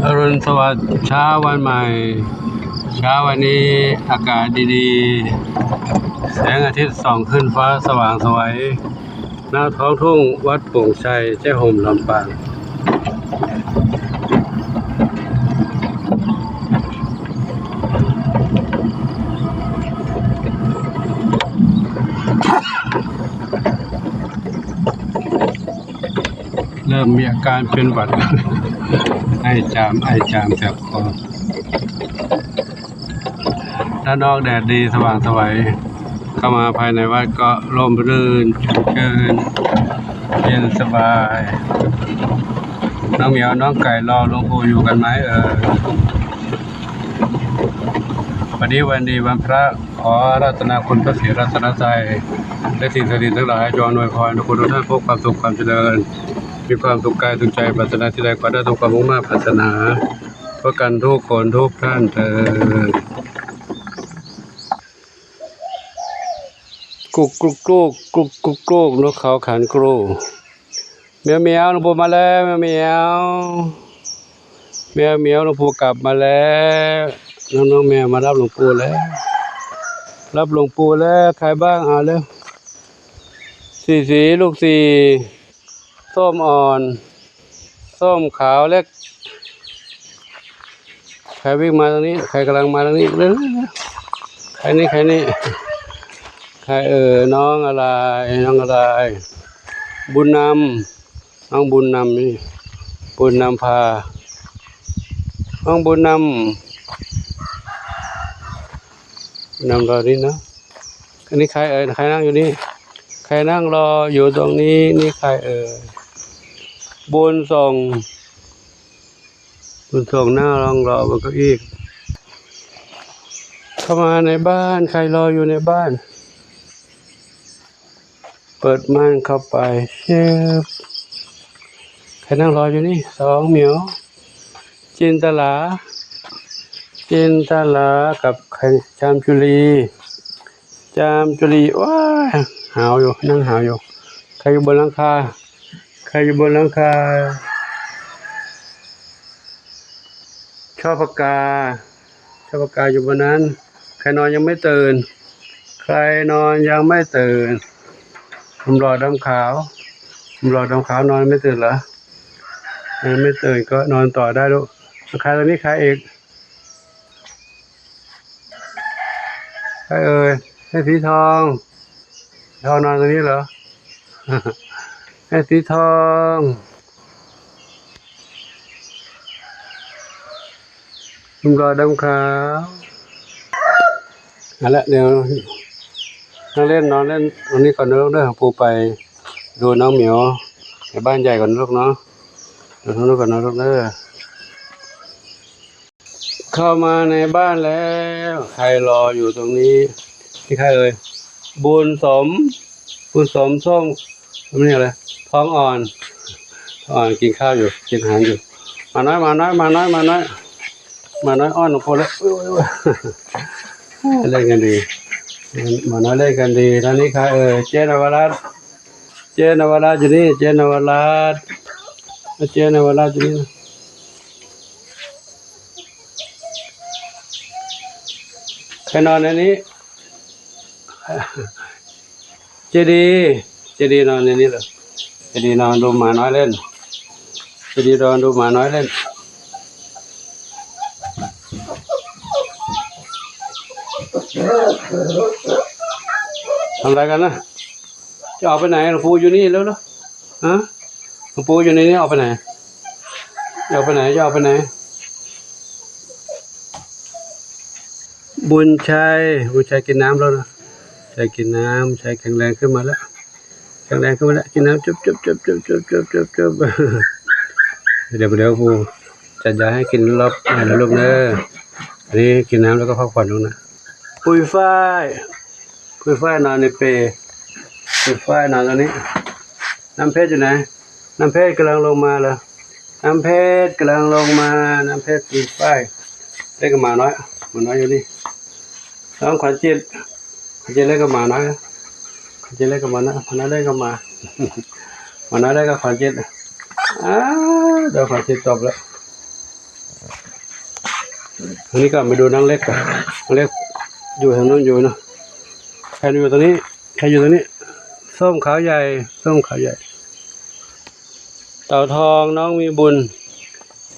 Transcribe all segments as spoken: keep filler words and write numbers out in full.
อรุณสวัสดิ์เช้าวันใหม่ เช้าวันนี้อากาศดีๆ แสงอาทิตย์ส่องขึ้นฟ้าสว่างไสว ณ ท้องทุ่งวัดโป่งชัย แจ้ห่ม ลำปาง เริ่มมีอาการเป็นหวัด ไอจาม ไอจาม แสบคอ ด้านนอกแดดดีสว่างไสว เข้ามาภายในวัดก็ร่มรื่น ชุ่มชื่น เย็นสบาย น้องเหมียว น้องไก่รอหลวงปู่อยู่กันไหมเอ่ย วันนี้วันดีวันพระ ขออาราธนาคุณพระศรีรัตนตรัย และสิ่งศักดิ์สิทธิ์ทั้งหลาย จงอำนวยพรให้คุณทุกท่านพบความสุขความเจริญ มีความสุขกายสุขใจ ปรารถนาสิ่งใดขอได้สมความมุ่งมา่ปรารถนา เพื่อกันทุกคนทุกท่านเทอญ กุกกุกกุก กุกกุกกุก นกเขาขันครู แมวเหมียว หลวงปู่มาแล้ว แมวเหมียว แมวเหมียว หลวงปู่กลับมาแล้ว น้องๆแมวมารับหลวงปู่แล้ว รับหลวงปู่แล้ว ใครบ้าง เอาเร็ว สี่สี ลูกสี่ ส้มอ่อน ส้มขาวเล็ก ใครวิ่งมาทางนี้ ใครกำลังมาทางนี้ เร็วๆๆ ใครนี่ ใครนี่ ใครเอ่ย น้องอะไร น้องอะไร บุญนำ น้องบุญนำนี่ บุญนำพา น้องบุญนำ นำเรานี่นะ อันนี้ใครเอ่ย ใครนั่งอยู่นี่ ใครนั่งรออยู่ตรงนี้ นี่ใครเอ่ย บุญส่ง บุญส่งนั่งรองรอบนเก้าอี้ เข้ามาในบ้าน ใครรออยู่ในบ้าน เปิดม่านเข้าไป ชึบ ใครนั่งรออยู่นี่ สองเหมียว จินตลา จินตลากับใคร จามจุลี จามจุลี ว้าย หาวอยู่ นั่งหาวอยู่ ใครอยู่บนหลังคา ใครอยู่บนหลังคา ช่อปากกา ช่อปากกาอยู่บนนั้น ใครนอนยังไม่ตื่น ใครนอนยังไม่ตื่น หนุ่มหล่อดำขาว หนุ่มหล่อดำขาวนอนไม่ตื่นเหรอ ยังไม่ตื่นก็นอนต่อได้ลูก ใครตอนนี้ ใครอีก ใครเอ่ย แม่สีทอง ทองนอนตรงนี้เหรอ แม่สีทอง หนุ่มหล่อดำขาว เอาละ เดี๋ยวนั่งเล่น นอนเล่นตรงนี้ก่อนนะลูกเด้อ ปู่ไปดูน้องเหมียวในบ้านใหญ่ก่อนนะลูกเนาะ ดูทางนู้นก่อนนะลูกเด้อ เข้ามาในบ้านแล้ว ใครรออยู่ตรงนี้ นี่ใครเอ่ย บุญสม บุญสมส้ม นี่อะไร ทองอ่อน ทองอ่อนกินข้าวอยู่ กินอาหารอยู่ หมาน้อย หมาน้อย หมาน้อย หมาน้อย หมาน้อยอ้อนหลวงปู่แล้ว อุ๊ย อุ๊ย อุ๊ย เล่นกันดี หมาน้อยเล่นกันดี แล้วนี่ใครเอ่ย เจ๊นวรัตน์ เจ๊นวรัตน์อยู่นี่ เจ๊นวรัตน์ เจ๊นวรัตน์อยู่นี่ ใครนอนในนี้ เจดี เจดีนอนในนี้เหรอ เจดีนอนดูหมาน้อยเล่น เจดีนอนดูหมาน้อยเล่น ทำอะไรกันนะ จะออกไปไหน หลวงปู่อยู่นี่แล้วเหรอ ฮะ หลวงปู่อยู่ในนี้ ออกไปไหน จะออกไปไหน จะออกไปไหน บุญชัย บุญชัยกินน้ำแล้วนะ ชัยกินน้ำ ชัยแข็งแรงขึ้นมาแล้ว แข็งแรงขึ้นมาแล้ว กินน้ำจุ๊บจุ๊บจุ๊บจุ๊บจุ๊บจุ๊บจุ๊บจุ๊บ เดี๋ยว เดี๋ยวปู่จัดยาให้กินรอบใหม่นะลูกเนอะ อันนี้กินน้ำแล้วก็พักผ่อนลงนะ ปุยฝ้าย ปุยฝ้ายนอนในเปล ปุยฝ้ายนอนตรงนี้ น้ำเพชรอยู่ไหน น้ำเพชรกำลังลงมาเหรอ น้ำเพชรกำลังลงมา น้ำเพชรปุยฝ้าย เล่นกับหมาน้อย หมาน้อยอยู่นี่ น้องขวัญจิต ขวัญจิตเล่นกับหมาน้อย ขวัญจิตเล่นกับหมาน้อย หมาน้อยเล่นกับหมา หมาน้อยเล่นกับขวัญจิต อ้า เดี๋ยวขวัญจิตตบแล้ว อันนี้ก่อน ไปดูน้องเล็กก่อน น้องเล็กอยู่ทางนู้นอยู่เนาะ ใครอยู่ตรงนี้ ใครอยู่ตรงนี้ ส้มขาวใหญ่ ส้มขาวใหญ่ เต่าทองน้องมีบุญ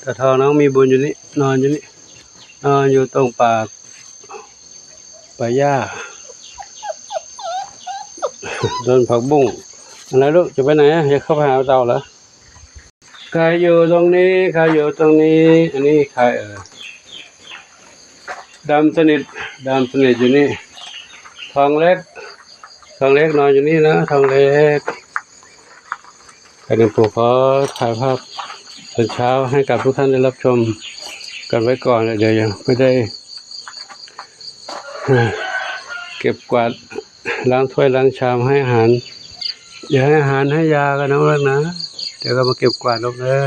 เต่าทองน้องมีบุญอยู่นี่ นอนอยู่นี่ นอนอยู่ตรงปากป่าหญ้า ต้นผักบุ้ง อะไรลูก จะไปไหนอะ จะเข้าไปหาเต่าเหรอ ใครอยู่ตรงนี้ ใครอยู่ตรงนี้ อันนี้ใครเอ่ย ดำสนิท ดำสนิทอยู่นี่ ทองเล็ก ทองเล็กนอนอยู่นี่นะ ทองเล็ก ใครเป็นปู่ขอถ่ายภาพตอนเช้าให้กับทุกท่านได้รับชมกันไว้ก่อน เดี๋ยวยังไม่ได้ เก็บกวาดล้างถ้วยล้างชามให้อาหาร อย่าให้อาหารให้ยากันนะลูกนะ เดี๋ยวก็มาเก็บกวาดลูกเด้อ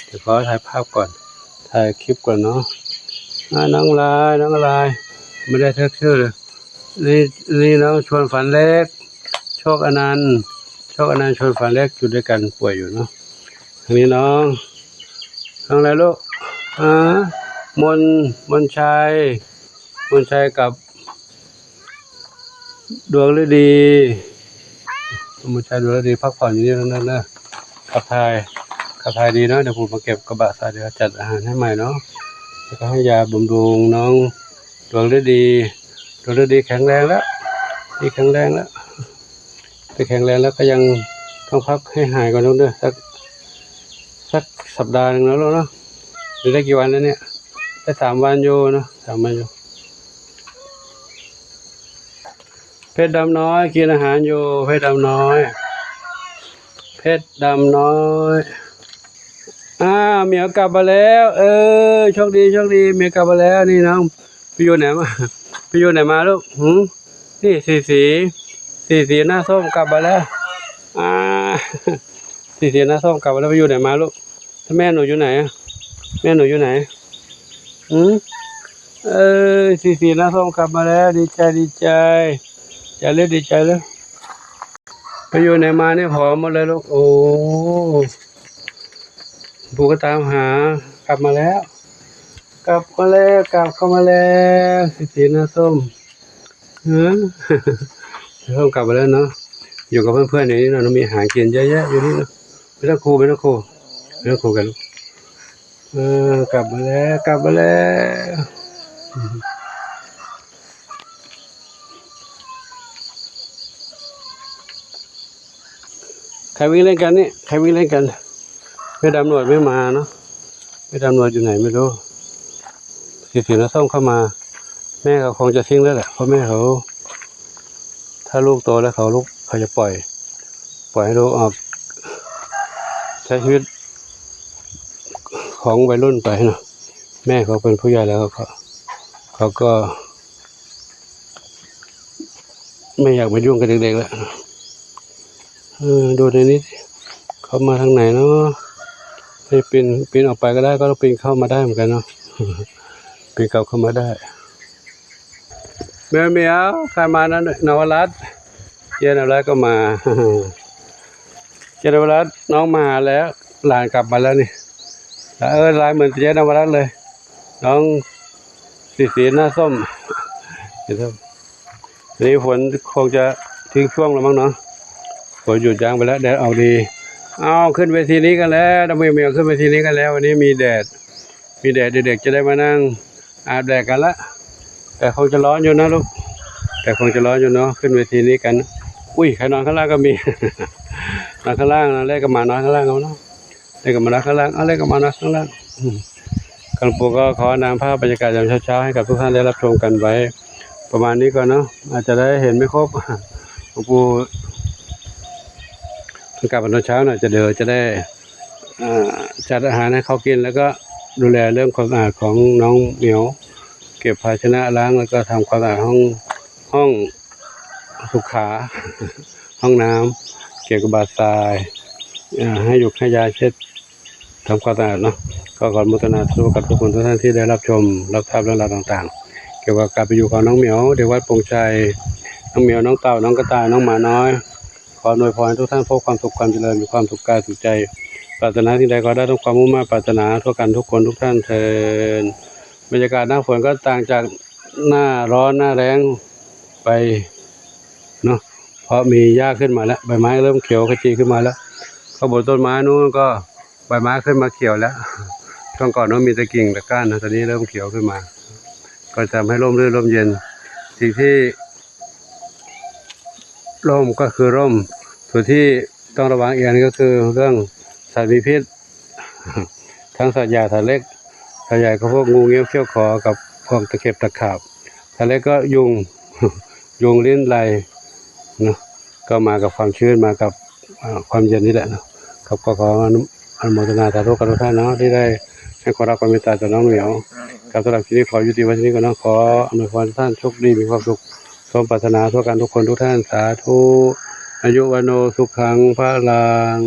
เดี๋ยวขอถ่ายภาพก่อน ถ่ายคลิปก่อนเนาะ อ่า น้องลาย น้องลาย ไม่ได้เรียกชื่อเลย นี่ นี่น้องชวนฝันเล็ก โชคอนันต์ โชคอนันต์ชวนฝันเล็กอยู่ด้วยกันป่วยอยู่เนาะ อันนี้น้อง น้องอะไรลูก ฮะ มน มนชัย มนชัยกับ ดวงฤดี มนชัย ดวงฤดี พักผ่อนอยู่นี่แล้วนะ ขับถ่าย ขับถ่ายดีเนาะ เดี๋ยวผมมาเก็บกระบะทราย เดี๋ยวจัดอาหารให้ใหม่เนาะ แล้วก็ให้ยาบำรุงน้อง ดวงฤดี ดวงฤดีแข็งแรงแล้ว นี่แข็งแรงแล้ว แต่แข็งแรงแล้วก็ยังต้องพักให้หายก่อนเด้อ สัก สักสัปดาห์หนึ่งแล้วเนาะ หรือได้กี่วันแล้วเนี่ย ได้สามวันอยู่เนาะ สามวันอยู่ เพชรดำน้อยกินอาหารอยู่ เพชรดำน้อย เพชรดำน้อย อ่า เหมียวกลับมาแล้ว เออ โชคดี โชคดี เหมียวกลับมาแล้ว นี่น้อง ไปอยู่ไหนมา ไปอยู่ไหนมาลูก หืม นี่สีสี สีสีหน้าส้มกลับมาแล้ว อ่า สีสีหน้าส้มกลับมาแล้ว ไปอยู่ไหนมาลูก แม่หนูอยู่ไหนอะ แม่หนูอยู่ไหน หืม เออ สีสีหน้าส้มกลับมาแล้ว ดีใจ ดีใจ ใจเล็กดีใจเลย ไปอยู่ไหนมาเนี่ย ผอมหมดเลยลูก โอ้ ปู่ก็ตามหา กลับมาแล้ว กลับมาแล้ว กลับเข้ามาแล้ว สีสีหน้าส้ม เออ ส้มกลับมาแล้วเนาะ อยู่กับเพื่อนๆอย่างนี้เนาะ มีอาหารกินเยอะแยะอยู่นี่เนาะ ไม่ต้องคู ไม่ต้องคู ไม่ต้องคูกันลูก เออ กลับมาแล้ว กลับมาแล้ว ใครวิ่งเล่นกันนี่ ใครวิ่งเล่นกัน แม่ดำหนวดไม่มาเนาะ แม่ดำหนวดอยู่ไหนไม่รู้ สีสีหน้าส้มเข้ามา แม่เขาคงจะทิ้งแล้วแหละ เพราะแม่เขา ถ้าลูกโตแล้วเขาลูก เขาจะปล่อย ปล่อยให้ลูกออก ใช้ชีวิตของวัยรุ่นไปเนาะ แม่เขาเป็นผู้ใหญ่แล้วเขา เขาก็ ไม่อยากมายุ่งกับเด็กๆแล้ว เออ ดูในนี้สิ เขามาทางไหนเนาะ ให้ปีน ปีนออกไปก็ได้ ก็ต้องปีนเข้ามาได้เหมือนกันเนาะ ปีนกลับเข้ามาได้ แมวเหมียว ใครมานะ นวรัตน์ เจ๊นวรัตน์ก็มา เจ๊นวรัตน์ น้องมาหาแล้ว หลานกลับมาแล้วนี่ เออ ลายเหมือนเจ๊นวรัตน์เลย น้องสีสีหน้าส้ม เห็นไหม อันนี้ฝนคงจะทิ้งช่วงแล้วมั้งเนาะ ฝนหยุดยั้งไปแล้ว แดดออกดี เอาขึ้นเวทีนี้กันแล้ว น้องเหมียวขึ้นเวทีนี้กันแล้ว วันนี้มีแดด มีแดด เด็กๆจะได้มานั่งอาบแดดกันละ แต่คงจะร้อนอยู่นะลูก แต่คงจะร้อนอยู่เนาะ ขึ้นเวทีนี้กัน อุ้ย ใครนอนข้างล่างก็มี นอนข้างล่างนะ เล่นกับหมานอนข้างล่างเอาเนาะ เล่นกับหมานอนข้างล่าง เอาเล่นกับหมานอนข้างล่าง อืม หลวงปู่ก็ขอนำภาพบรรยากาศยามเช้าๆให้กับทุกท่านได้รับชมกันไว้ ประมาณนี้ก่อนเนาะ อาจจะได้เห็นไม่ครบ หลวงปู่กลับมาตอนเช้าหน่อย จะเดี๋ยวจะได้ อ่า จัดอาหารให้เขากิน แล้วก็ดูแลเรื่องความสะอาดของน้องเหมียว เก็บภาชนะล้าง แล้วก็ทำความสะอาดห้อง ห้องสุขา ห้องน้ำ เก็บกระบาดทราย อ่า ให้หยุกให้ยาเช็ด ทำความสะอาดเนาะ ก็ขออนุโมทนาสาธุกับทุกคนทุกท่านที่ได้รับชม รับทราบเรื่องราวต่างๆ เกี่ยวกับการไปอยู่ของน้องเหมียว เด็กวัดโป่งชัย น้องเหมียว น้องเต่า น้องกระต่าย น้องหมาน้อย ขออวยพรให้ทุกท่านพบความสุขความเจริญ มีความสุขกายสุขใจ ปรารถนาสิ่งใดขอได้ทั้งความมุ่งมั่นปรารถนาทั่วกันทุกคนทุกท่านเทอญ รรยากาศหน้าฝนก็ต่างจากหน้าร้อนหน้าแล้งไปเนาะ เพราะมีหญ้าขึ้นมาแล้ว ใบไม้เริ่มเขียวขจีขึ้นมาแล้ว ข้างบนต้นไม้นู้นก็ใบไม้ขึ้นมาเขียวแล้ว ช่วงก่อนนู้นมีแต่กิ่งแต่ก้านนะ ตอนนี้เริ่มเขียวขึ้นมา ก็จะทำให้ร่มรื่นร่มเย็น สิ่งที่ร่มก็คือร่ม ส่วนที่ต้องระวังอีกอันก็คือเรื่องสัตว์มีพิษ ทั้งสัตว์ใหญ่สัตว์เล็ก สัตว์ใหญ่ก็พวกงูเงี้ยวเขี้ยวขอกับพวกตะเข็บตะขาบ สัตว์เล็กก็ยุง ยุงลิ้นไรเนาะ ก็มากับความชื้น มากับ อ่า ความเย็นนี่แหละเนาะ ครับ ก็ขออนุ อนุโมทนาสาธุกับทุกท่านเนาะ ที่ได้ให้ความรักความเมตตาต่อน้องเหมียว ครับ สำหรับคลิปนี้ขอยุติไว้ที่นี่ก่อนเนาะ ขออำนวยพรให้ท่านโชคดี มีความสุข สมปรารถนาทั่วกันทุกคนทุกท่าน สาธุ อายุวัณโณสุขังพลัง